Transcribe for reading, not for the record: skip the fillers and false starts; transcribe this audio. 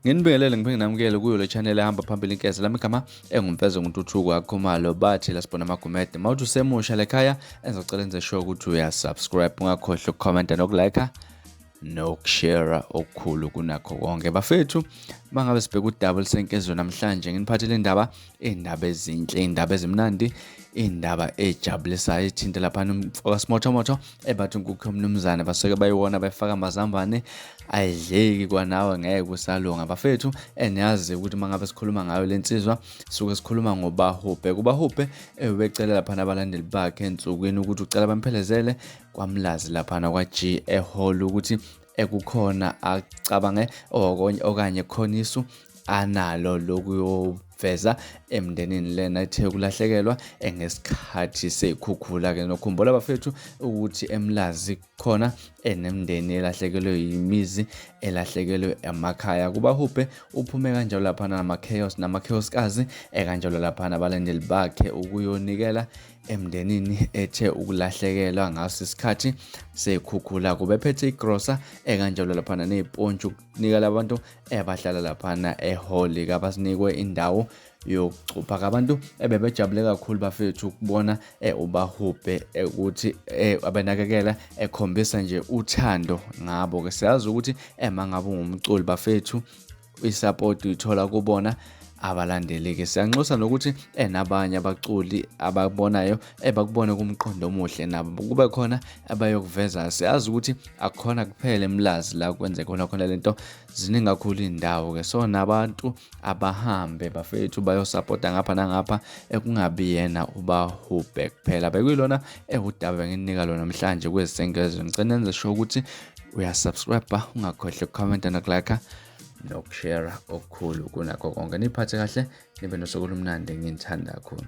Nginibingelele ngiphinde namukele kuyo le channel ehamba phambili inkeza lami igama engumfezo nguNtuthuko akhumalo bathi la sibona amagumede mawuthi usemusha lekhaya engizocela enze sure ukuthi uyasubscribe ungakhohlwa ukukhomenta nokulike nokushare okukhulu kunakho konke bafethu. Mangabe sibheka udaba olusenkezweni namhlanje, nginiphathele indaba, indaba ezinhle, indaba ezimnandi, indaba ejabulisayo ethinta laphana umfoka Smothomotho ebathi inkukhu yomnumzane basuke bayiwona bayifaka amazambane ayidleki kwanawe ngeke usalunga bafethu. Eniyazi ukuthi mangabe sikhuluma ngayo lensizwa suke sikhuluma ngoBahubhe. KuBahubhe ebecela laphana abalandeli bakhe ensukwini ukuthi ucela bamphelezele kwaMlazi laphana kwa-G ehall ukuthi ekukhona acabange okanye khona isu analo lokuyoveza emndenini lena ethe ukulahlekelwa ngesikhathi sekhukhula ke. Nokhumbula bafethu ukuthi eMlazi khona enemndeni elahlekelwe yimizi, elahlekelwe amakhaya. Kubahubhe uphume kanjalo laphana nama-chaos nama-chaoskazi ekanjalo laphana abalandeli bakhe ukuyonikela emndenini ethe ukulahlekelwa ngaso isikhathi sekhukhula. Kubephethe igrosa ekanjalo laphana nezipontshi ukunika labantu ebahlala laphana ehholi kabasinikwe indawo yokucupha. Abantu ebebejabule kakhulu bafethu ukubona uBahubhe ukuthi abenakekela ekhombisa nje uthando ngabo ke. Siyazi ukuthi ema ngabe ungumculi bafethu isupport uyithola kubona abalandeli-ke. Siyanxusa nokuthi nabanye abaculi ababonayo ebakubone kumqondo omuhle nabo kube khona abayokuveza. Siyazi ukuthi akukhona kuphela eMlazi la kwenze khona khona lento, ziningi kakhulu iy'ndawo-ke, so nabantu abahambe bafethu bayosapota ngapha nangapha, ekungabi yena uBahubhe kuphela. Bekuyilona ewudaba benginika lona namhlanje kwezisengezo. Ngicela nenze sure ukuthi uyasubscribe, ungakhohlwa ukukhomenta nokulike nokushare okukhulu kunakho konke. Niphathe kahle, nibe nosuku olumnandi, nginithanda kakhulu.